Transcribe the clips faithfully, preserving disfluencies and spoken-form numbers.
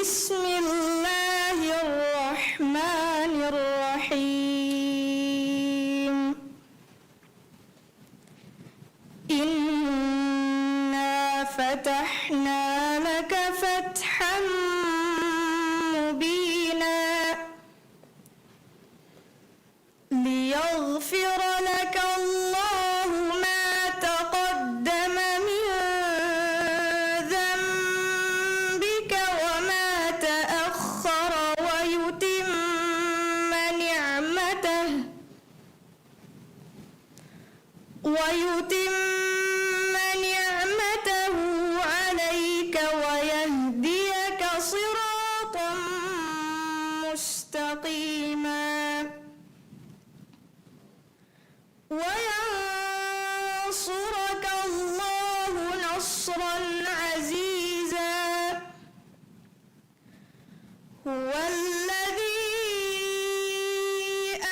بسم الله الرحمن الرحيم. إنا فتحنا لك فتحا مبينا. ليغفر لك الله ما تقدم من ذنبك وما تأخر ويتم نعمته، ويتم نعمته عليك ويهديك صراطا مستقيما. وينصرك الله نصرا عزيزا. هو الذي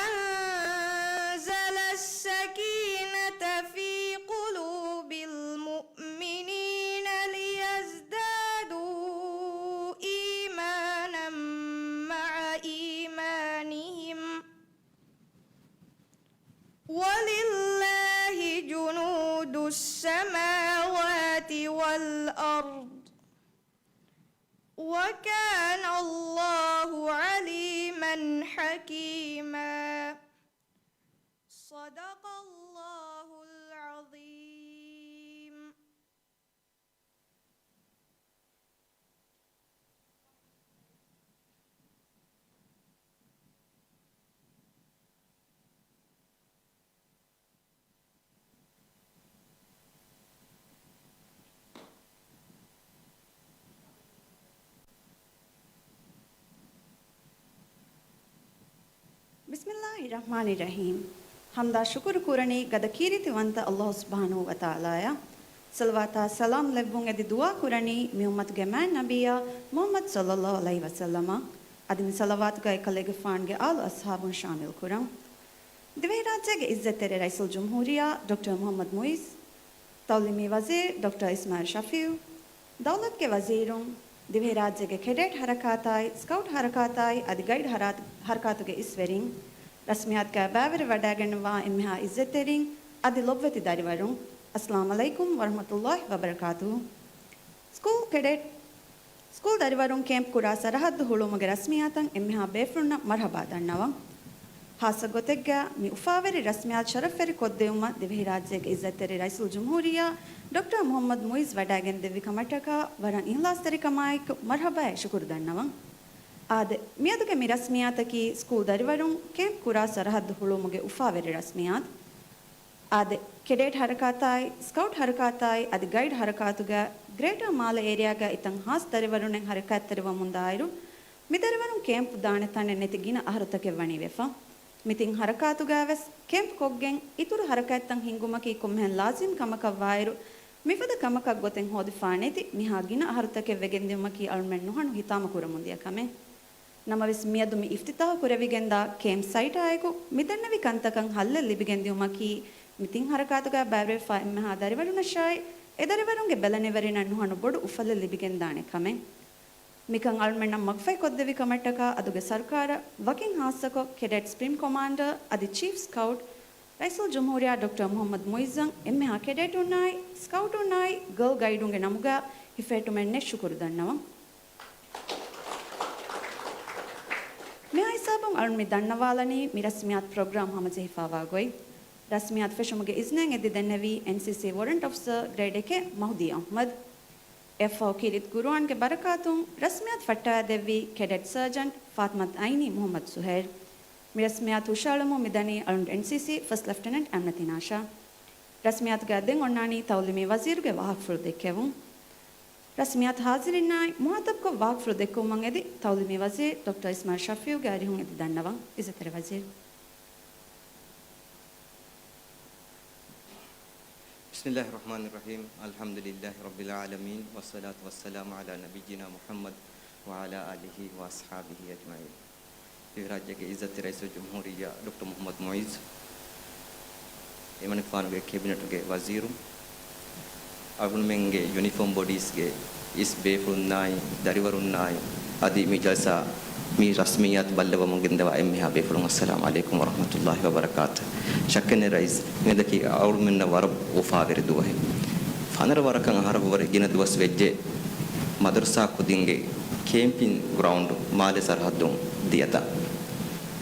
أنزل السكينة في قلوب المؤمنين ليزدادوا إيمانا مع إيمانهم، ولله جنود السماوات والأرض، وكان الله عليما حكيما. صدق الله العظيم. بسم الله الرحمن الرحيم. ޙަމްދާ ޝުކުރު ކުރަނީ ގަދަ ކީރިތިވަންތަ ﷲ ސުބްޙާނަހޫ ވަތަޢާލާއަށް. ޞަލަވާތާ ސަލާމް ލެއްވުން އެދި ދުޢާ ކުރަނީ މި އުއްމަތުގެ މާތް ނަބިއްޔާ މުޙައްމަދު ޞައްލައްލާހު ޢަލައިހި ވަސައްލަމަށް. އަދި މި ޞަލަވާތުގައި އެކަލޭގެފާނުގެ އާލު އަޞްޙާބުން ޝާމިލް ކުރަން. ދިވެހިރާއްޖޭގެ ޢިއްޒަތްތެރި ރައީސުލްޖުމްހޫރިއްޔާ ޑޮކްޓަރ މުޙައްމަދު މުޢިއްޒު، ތަޢުލީމީ ވަޒީރު ޑޮކްޓަރ އިސްމާޢީލް ޝަފީޢު، ދައުލަތުގެ ވަޒީރުން، ދިވެހިރާއްޖޭގެ ކެޑެޓް ޙަރަކާތާއި، ސްކައުޓް ޙަރަކާތާއި އަދި ގައިޑް ޙަރާތު-، ޙަރަކާތުގެ އިސްވެރިން، ރަސްމިއްޔާތުގައި ބައިވެރިވެވަޑައިގަންނަވާ އެންމެހާ ޢިއްޒަތްތެރިން އަދި ލޮބުވެތި ދަރިވަރުން، އައްސަލާމް ޢަލައިކުމް ވަރަޙްމަތުﷲ ވަބަރަކާތުހު. ސްކޫލް ކެޑެޓް، ސްކޫލް ދަރިވަރުން ކޭމްޕް ކުރާ ސަރަޙައްދު ހުޅުވުމުގެ ރަސްމިއްޔާތަށް އެންމެހާ ބޭފުޅުންނަށް މަރްޙަބާ ދަންނަވަން. ޚާއްޞަ ގޮތެއްގަ މި އުފާވެރި ރަސްމިއްޔާތު ޝަރަފްވެރި ކޮށްދެވުމަށް ދިވެހިރާއްޖޭގެ ޢިއްޒަތްތެރި ރައީސުލްޖުމްހޫރިއްޔާ ޑޮކްޓަރ މުޙައްމަދު މުޢިއްޒު ވަޑައިގެންދެއްވި ކަމަށްޓަކާ ވަރަށް އިޚްލާޞްތެރިކަމާއެކު މަރްޙަބާއެއް ޝުކުރު ދަންނަވަން. އާދެ، މިއަދުގެ މި ރަސްމިއްޔާތަކީ ސްކޫލް ދަރިވަރުން ކޭމްޕް ކުރާ ސަރަޙައްދު ހުޅުވުމުގެ އުފާވެރި ރަސްމިއްޔާތު. އާދެ، ކެޑެޓް ޙަރަކާތާއި، ސްކައުޓް ޙަރަކާތާއި އަދި ގައިޑް ޙަރަކާތުގަ ގްރޭޓާ މާލެ އޭރިއާގަ އިތަން ޚާއްޞަ ދަރިވަރުންނެއް ޙަރަކާތްތެރިވަމުންދާއިރު، މި ދަރިވަރުން ކޭމްޕް ދާނެ ތަނެއް ނެތި ގިނަ އަހަރުތަކެއް ވަނީ ވެފަ. މި ތިން ޙަރަކާތުގައިވެސް ކޭމްޕް ކޮށްގެން އިތުރު ޙަރަކާތްތައް ހިންގުމަކީ ކޮންމެހެން ލާޒިމް ކަމަކަށް ވާއިރު، މިފަދަ ކަމަކަށް ގޮތެއް ހޯދިފާ ނެތި މިހާ ގިނަ އަހަރުތަކެއް ވެގެންދިއުމަކީ އަޅުމެން ނުހަނު ހިތާމަ ކުރަމުންދިޔަ ކަމެއް. ނަމަވެސް، މިއަދު މި އިފްތިތާޙު ކުރެވިގެންދާ ކޭމްޕް ސައިޓާއެކު މިދެންނެވި ކަންތަކަށް ޙައްލެއް ލިބިގެންދިއުމަކީ، މި ތިން ޙަރަކާތުގައި ބައިވެރިވެފާ އެންމެހާ ދަރިވަރުންނަށާއި، އެ ދަރިވަރުންގެ ބެލެނިވެރިންނަށް ނުހަނު ބޮޑު އުފަލެއް ލިބިގެންދާނެ ކަމެއް. މިކަން އަޅުމެންނަށް މަގުފަހި ކޮށްދެއްވި ކަމަށްޓަކާ އަދުގެ ސަރުކާރަށް، ވަކިން ޚާއްޞަކޮށް ކެޑެޓް ސްޕްރިން ކޮމާންޑަރ އަދި ޗީފް ސްކައުޓް، ރައީސުލްޖުމްހޫރިއްޔާ ޑޮކްޓަރ މުޙައްމަދު މުޢިއްޒަށް އެންމެހާ ކެޑެޓުންނާއި، ސްކައުޓުންނާއި، ގާލް ގައިޑުންގެ ނަމުގަ ހިފެހެއްޓުމެއް ނެތް ޝުކުރު ދަންނަވަން. މިހާ ހިސާބުން އަޅުން މި ދަންނަވާލަނީ މި ރަސްމިއްޔާތު ޕްރޮގްރާމް ހަމަޖެހިފާވާ ގޮތް. ރަސްމިއްޔާތު ފެށުމުގެ އިޒްނެއް އެދި ދެންނެވީ އެންސީސީ ވޮރަންޓް އޮފިސަރ ގްރޭޑް އެކެއް މަހުދީ އަޙްމަދު. އެއަށްފަހު ކީރިތި ގުރުއާންގެ ބަރަކާތުން ރަސްމިއްޔާތު ފައްޓަވައިދެއްވީ ކެޑެޓް ސާޖަންޓް ފާތިމަތު އައިނީ މުޙައްމަދު ސުހައިލް. މި ރަސްމިއްޔާތު ހުށަހަޅަމުން މިދަނީ އަޅުން އެންސީސީ ފަސްޓް ލެފްޓެނަންޓް އަމްނަތިނާޝާ. ރަސްމިއްޔާތުގައި ދެން އޮންނާނީ ތަޢުލީމީ ވަޒީރުގެ ވާހަކަފުޅު ދެއްކެވުން. ރަސްމިއްޔާތު ޙާޟިރީންނާއި މުޚާޠަބުކޮށް ވާހަކަފުޅު ދެއްކުމަށް އެދި ތަޢުލީމީ ވަޒީރު ޑޮކްޓަރ އިސްމާޢީލް ޝަފީޢުގެ އަރިހުން އެދި ދަންނަވަން. އިއްޒަތްތެރި ވަޒީރު. بسم الله الرحمن الرحيم. الحمد لله رب العالمين، والصلاة والسلام على نبينا محمد وعلى آله وأصحابه أجمعين. ދިވެހިރާއްޖޭގެ އިއްޒަތްތެރި ރައީސުލްޖުމްހޫރިއްޔާ ޑޮކްޓަރ މުޙައްމަދު މުޢިއްޒު، އެމަނިކުފާނުގެ ކެބިނެޓުގެ ވަޒީރު، އަޅުގަނޑުމެންގެ ޔުނީފޯމް ބޮޑީސްގެ އިސް ބޭފުޅުންނާއި، ދަރިވަރުންނާއި، އަދި މި ޖަލްސާ މި ރަސްމިއްޔާތު ބައްލަވަމުން ގެންދަވާ އެންމެހާ ބޭފުޅުން، އައްސަލާމު ޢަލައިކުމް ވަރަޙްމަތުﷲި ވަބަރަކާތު. ޝައްކެއް ނެތް ރައީސް، މިއަދަކީ އަޅުމެންނަށް ވަރަށް އުފާވެރި ދުވަހެއް. ފަނަރަ ވަރަކަށް އަހަރަށްވުރެ ގިނަ ދުވަސް ވެއްޖެ މަދަރުސާ ކުދިންގެ ކޭމްޕިން ގްރައުންޑް މާލެ ސަރަހައްދުން ދިޔަތާ.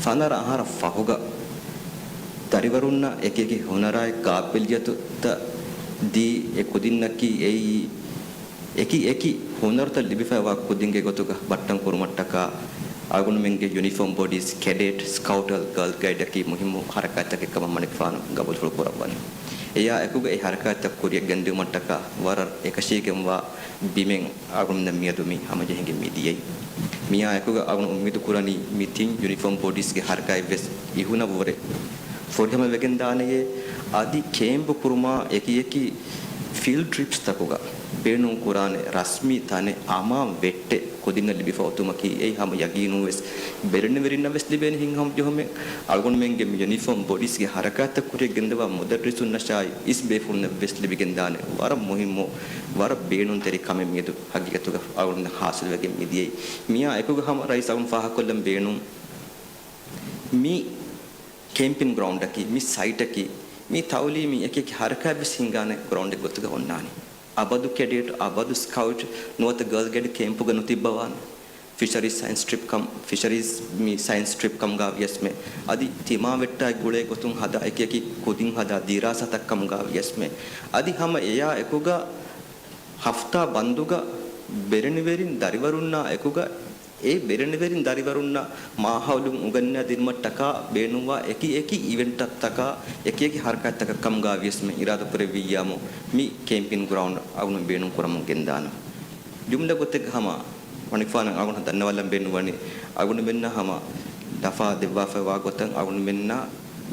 ފަނަރަ އަހަރަށް ފަހުގަ ދަރިވަރުންނަށް އެކި އެކި ހުނަރާއި ގާބިލިއްޔަތުތައް ދީ، އެ ކުދިންނަކީ އެއީ އެކި އެކި ހުނަރުތައް ލިބިފައިވާ ކުދިންގެ ގޮތުގަ ބައްޓަން ކުރުމަށްޓަކާ، އަޅުގަނޑުމެންގެ ޔުނީފޯމް ބޮޑީސް، ކެޑެޓް، ސްކައުޓް، ގާލް ގައިޑްއަކީ މުހިއްމު ހަރަކާތްތަކެއް ކަމަށް މަނިކުފާނު ގަބޫލުފުޅު ކުރައްވަނީ. އެޔާ އެކުގަ އެ ހަރަކާތްތައް ކުރިއަށް ގެންދިއުމަށްޓަކާ ވަރަށް އެކަށީގެންވާ ބިމެއް އަޅުގަނޑުމެން މިއަދު މި ހަމަޖެހިގެން މި ދިޔައީ. މިއާ އެކުގަ އަޅުގަނޑު އުއްމީދު ކުރަނީ މި ތިން ޔުނީފޯމް ބޮޑީސްގެ ހަރަކާތްވެސް އިހުނަށްވުރެ ފުރިހަމަ ވެގެންދާނެޔޭ. އަދި ކޭމްޕު ކުރުމާ އެކި އެކި ފީލްޑް ޓްރިޕްސްތަކުގަ ބޭނުން ކުރާނެ ރަސްމީ ތަނެއް އަމާން ވެއްޓެއް ކުދިންނަށް ލިބިފަ އޮތުމަކީ އެއީ ހަމަ ޔަގީނުވެސް ބެލެނިވެރިންނަށް ވެސް ލިބޭނެ ހިތްހަމަޖެހުމެއް. އަޅުގަނޑުމެންގެ މި ޔުނީފޯމް ބޮޑީސްގެ ހަރަކާތްތައް ކުރިއަށް ގެންދަވާ މުދައްރިސުންނަށާއި އިސް ބޭފުޅުންނަށް ވެސް ލިބިގެންދާނެ ވަރަށް މުހިއްމު، ވަރަށް ބޭނުންތެރި ކަމެއް މިއަދު ހަގީގަތުގަ އަޅުގަނޑުމެން ހާސިލްވެގެން މި ދިޔައީ. މިއާ އެކުގަ ހަމަ ރައީސް އަޅުން ފާހަގަކޮށްލަން ބޭނުން މި ކޭމްޕިން ގްރައުންޑަކީ، މި ސައިޓަކީ، މި ތައުލީމީ އެކި އެކި ހަރަކާތްވެސް ހިންގާނެ ގްރައުންޑެއް ގޮތުގަ އޮންނާނީ. އަބަދު ކެޑެޓް، އަބަދު ސްކައުޓް ނުވަތަ ގާލް ގައިޑް ކޭމްޕުގަ ނުތިއްބަވާނެ. ފިޝަރީޒް ސައިންސް ޓްރިޕް ކަމް، ފިޝަރީޒް މި ސައިންސް ޓްރިޕް ކަމުގަ ވިޔަސްމެ، އަދި ތިމާ ވެއްޓާ ގުޅޭ ގޮތުން ހަދާ އެކި އެކި ކުދިން ހަދާ ދިރާސާތައް ކަމުގަ ވިޔަސްމެ، އަދި ހަމަ އެޔާ އެކުގަ ހަފްތާ ބަންދުގަ ބެލެނިވެރިން ދަރިވަރުންނާ އެކުގަ އެ ބެލެނިވެރިން ދަރިވަރުންނަށް މާހައުލުން އުނގަންނަ ދިނުމަށްޓަކާ ބޭނުންވާ އެކި އެކި އިވެންޓްތަކާ، އެކި އެކި ހަރަކާތްތަކަށް ކަމުގަ ވިޔަސްމެ އިރާދަކުރެއްވިއްޔާމު، މި ކޭމްޕިން ގްރައުންޑް އަޅުގަނޑު ބޭނުން ކުރަމުން ގެންދާނަން. ޖުމްލަ ގޮތެއްގަ ހަމަ މަނިކުފާނަށް އަޅުގަނޑު ދަންނަވާލަން ބޭނުންވަނީ، އަޅުގަނޑުމެންނަށް ހަމަ ލަފާ ދެއްވާފައިވާ ގޮތަށް އަޅުގަނޑުމެންނަށް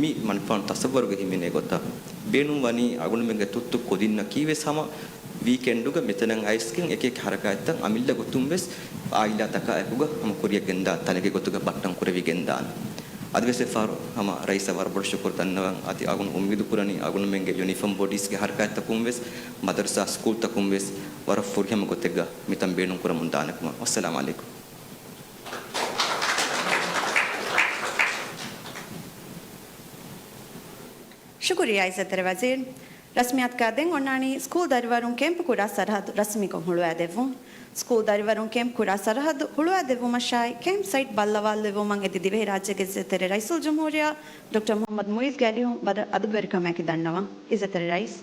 މި މަނިކުފާނު ތަޞައްވަރުގަ ހިމެނޭ ގޮތަށް ބޭނުންވަނީ، އަޅުގަނޑުމެންގެ ތުއްތު ކުދިންނަކީވެސް ހަމަ ވީކެންޑުގަ މިތަނަށް އައިސްގެން އެކި އެކި ހަރަކާތްތައް އަމިއްލަ ގޮތުން ވެސް އާއިލާތަކާ އެކުގަ ހަމަ ކުރިއަށް ގެންދާ ތަނެއްގެ ގޮތުގަ ބައްޓަން ކުރެވިގެންދާނެ. އަދިވެސް އެއްފަހަރު ހަމަ ރައީސަށް ވަރަށް ބޮޑަށް ޝުކުރު ދަންނަވަން. އަދި އަޅުގަނޑު އުއްމީދު ކުރަނީ އަޅުގަނޑުމެންގެ ޔުނީފޯމް ބޮޑީސްގެ ހަރަކާތްތަކުން ވެސް މަދަރުސާ ސްކޫލްތަކުން ވެސް ވަރަށް ފުރިހަމަ ގޮތެއްގަ މިތަން ބޭނުން ކުރަމުން ދާނެ ކަމަށް. ވައްސަލާމް ޢަލައިކުމް. ޝުކުރިއްޔާ އިއްޒަތްތެރި ވަޒީރު. ރަސްމިއްޔާތުގަ ދެން އޮންނާނީ ސްކޫލް ދަރިވަރުން ކެމްޕް ކުރާ ސަރަހައްދު ރަސްމީކޮށް ހުޅުވާދެއްވުން. ސްކޫލް ދަރިވަރުން ކެމްޕް ކުރާ ސަރަހައްދު ހުޅުވާދެއްވުމަށާއި، ކެމްޕް ސައިޓް ބައްލަވާލެއްވުމަށް އެދި ދިވެހިރާއްޖޭގެ އިއްޒަތްތެރި ރައީސުލްޖުމްހޫރިއްޔާ ޑޮކްޓަރ މުޙައްމަދު މުޢިއްޒުގެ އަރިހުން ވަރަށް އަދަބުވެރިކަމާއެކީ ދަންނަވަން. އިއްޒަތްތެރި ރައީސް.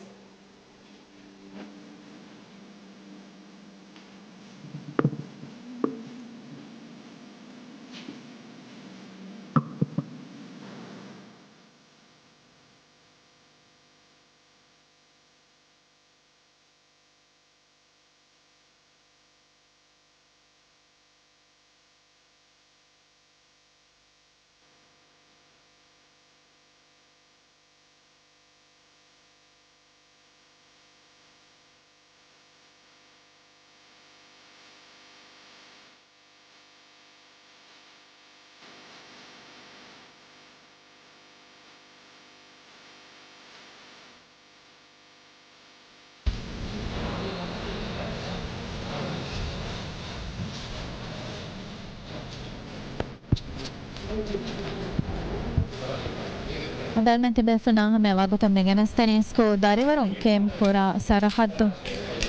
ދަރިމަތި ބޭފުޅުންނާ ހަމަ ވަގުތުން މި ގެނެސްދެނީ ސްކޫލް ދަރިވަރުން ކެމްޕް ކުރާ ސަރަހައްދު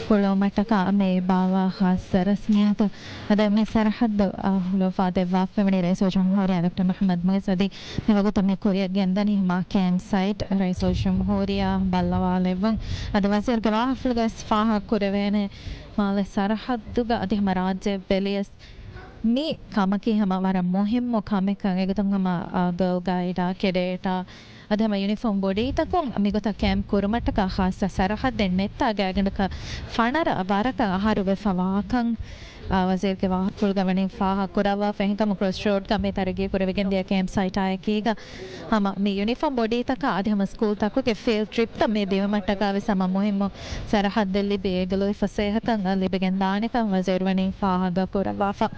ހުޅުވުމަށްޓަކާ މި ބާއްވާ ޚާއްޞަ ރަސްމިއްޔާތު. އަދި މި ސަރަހައްދު، އާ، ހުޅުވާ ދެއްވާފައިވަނީ ރައީސުލްޖުމްހޫރިއްޔާ ޑޮކްޓަރ މުޙައްމަދު މުޢިއްޒު. އަދި މި ވަގުތު މި ކުރިއަށް ގެންދަނީ ހަމަ ކެމްޕް ސައިޓް ރައީސުލްޖުމްހޫރިއްޔާ ބައްލަވާލެއްވުން. އަދި ވަޒީރުގެ ވާހަކަފުޅުގައި ވެސް ފާހަގަ ކުރެވޭނެ، މާލެ ސަރަހައްދުގަ އަދި ހަމަ ރާއްޖެ ބެލިޔަސް މި ކަމަކީ ހަމަ ވަރަށް މުހިއްމު ކަމެއްކަން. އެގޮތުން ހަމަ، އާ، ގާލް ގައިޑާ، ކެޑޭޓާ، އަދި ހަމަ ޔުނީފޯމް ބޮޑީތަކުން މިގޮތަށް ކެމްޕް ކުރުމަށްޓަކާ ޚާއްޞަ ސަރަހައްދެއް ނެއްތާ ގާތްގަނޑަކަށް ފަނަރަ ވަރަކަށް އަހަރު ވެފަ ވާކަން، އާ، ވަޒީރުގެ ވާހަކަފުޅުގަ ވަނީ ފާހަގަ ކުރައްވާފަ. އެހެންކަމުން ކްރޮސްރޯޑްގަ މި ތަރައްގީ ކުރެވިގެން ދިޔަ ކެމްޕް ސައިޓާ އެކީގަ ހަމަ މި ޔުނީފޯމް ބޮޑީތަކާ އަދި ހަމަ ސްކޫލްތަކުގެ ފީލްޑް ޓްރިޕްތައް މި ދިއުމަށްޓަކާ ވެސް ހަމަ މުހިއްމު ސަރަހައްދެއް ލިބި އޭގަ ލުއިފަ ސޭހަކަން ލިބިގެން ދާނެކަން ވަޒީރު ވަނީ ފާހަގަ ކުރައްވާފަ.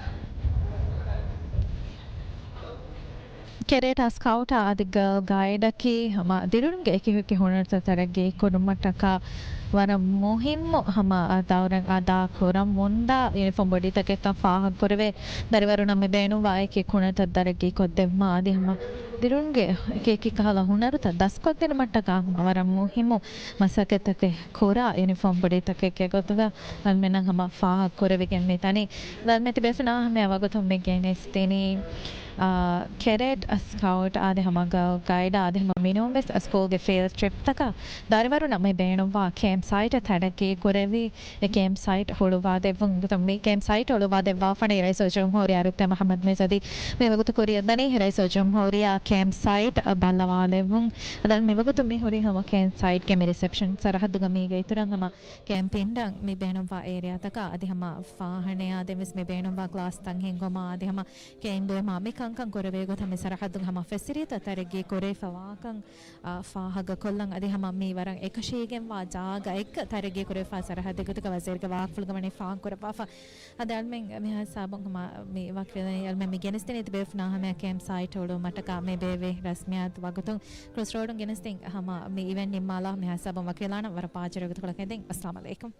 ކެޑޭޓާ، ސްކައުޓާ އަދި ގާލް ގައިޑަކީ ހަމަ ދިރިއުޅުމުގެ އެކި އެކި ހުނަރުތައް ތަރައްގީ ކުރުމަށްޓަކާ ވަރަށް މުހިއްމު ހަމަ ދައުރެއް އަދާ ކުރަމުންދާ ޔުނިފޯމް ބޮޑީތަކެއްކަން ފާހަގަކުރެވޭ. ދަރިވަރުންނަށް މި ބޭނުންވާ އެކި ކުނިތައް ދަރަކީ ކޮށްދެއްވާ އަދި ހަމަ ދިރުންގެ އެކި އެކި ކަހަލަ ހުނަރުތައް ދަސްކޮށްދިނުމަށްޓަކާ ހަމަ ވަރަށް މުހިއްމު މަސައްކަތްތަކެއް ކުރާ ޔުނިފޯމް ބޮޑީތަކެއްގެ ގޮތުގަ އަޅުމެންނަށް ހަމަ ފާހަގަކުރެވިގެން މި ތަނީ. އަޅުމެން ތިބޭފުޅުންނާ ހަމަޔަށް ވަގުތުން މި ގެނެސްދިނީ، އާ، ކެޑެޓް، ސްކައުޓް އަދި ހަމަ ގައުޑް ގައިޑް އަދި ހަމަ މިނޫންވެސް ސްކޫލްގެ ފީލްޑް ޓްރިޕްތަކަށް ދަރިވަރުންނަށް މި ބޭނުންވާ ކޭމްޕް ސައިޓަށް ތަރައްގީ ކުރެވި އެ ކޭމްޕް ސައިޓް ހުޅުވާދެއްވުން. މި ކޭމްޕް ސައިޓް ހުޅުވާދެއްވާފަނީ ރައީސުލްޖުމްހޫރިއްޔާ ރުއްތެ މުޙައްމަދު މިސް އަދި މި ވަގުތު ކުރިއަށްދަނީ ރައީސުލްޖުމްހޫރިއްޔާ ކޭމްޕް ސައިޓް ބައްލަވާލެއްވުން. އަދި މި ވަގުތު މި ހުރީ ހަމަ ކޭމްޕް ސައިޓްގެ މި ރިސެޕްޝަން ސަރަހައްދުގަ މީގެ އިތުރަށް ހަމަ ކޭމްޕިންޑަށް މި ބޭނުންވާ އޭރިއާތަކަށް އަދި ހަމަ ފާހަނަޔާ ދެންވެސް މި ބޭނުންވާ ކްލާސްތައް ހިންގުމާ އަދި ހަމަ ކެއިން ބުއިމާ މި ކަންކަން ކުރެވޭ ގޮތަށް މި ސަރަހައްދުގެ ހަމަ ފެސިލިޓީތައް ތަރައްގީ ކުރެވިފަވާކަން، އާ، ފާހަގަކޮށްލަން އަދި ހަމަ މި ވަރަށް އެކަށީގެންވާ ޖާގައެއްގަ ތަރައްގީ ކުރެވިފާ ސަރަހައްދެއް ގޮތުގަ ވަޒީރުގެ ވާހަކަފުޅުގަ ވަނީ ފާހަގަކުރައްވާފަ. އަދި އަޅުމެން މި ހިސާބުން ހަމަ މި ވަކިވެލަނީ އަޅުމެން މި ގެނެސްދިނީ ތިބޭފުޅުންނާ ހަމަޔަށް ކޭމްޕް ސައިޓް ހުޅުވުމަށްޓަކާ މި ބޭއްވި ރަސްމިއްޔާތު ވަގުތުން ކްރޮސްރޯޑުން ގެނެސްދިން ހަމަ މި އިވެންޓް ނިންމާލާ މި ހިސާބުން ވަކިވެލާނަން. ވަރަށް ބާއްޖަވެރި ވަގުތުކޮޅަކަށް އެދެން. އައްސަލާމު ޢަލައިކުމް.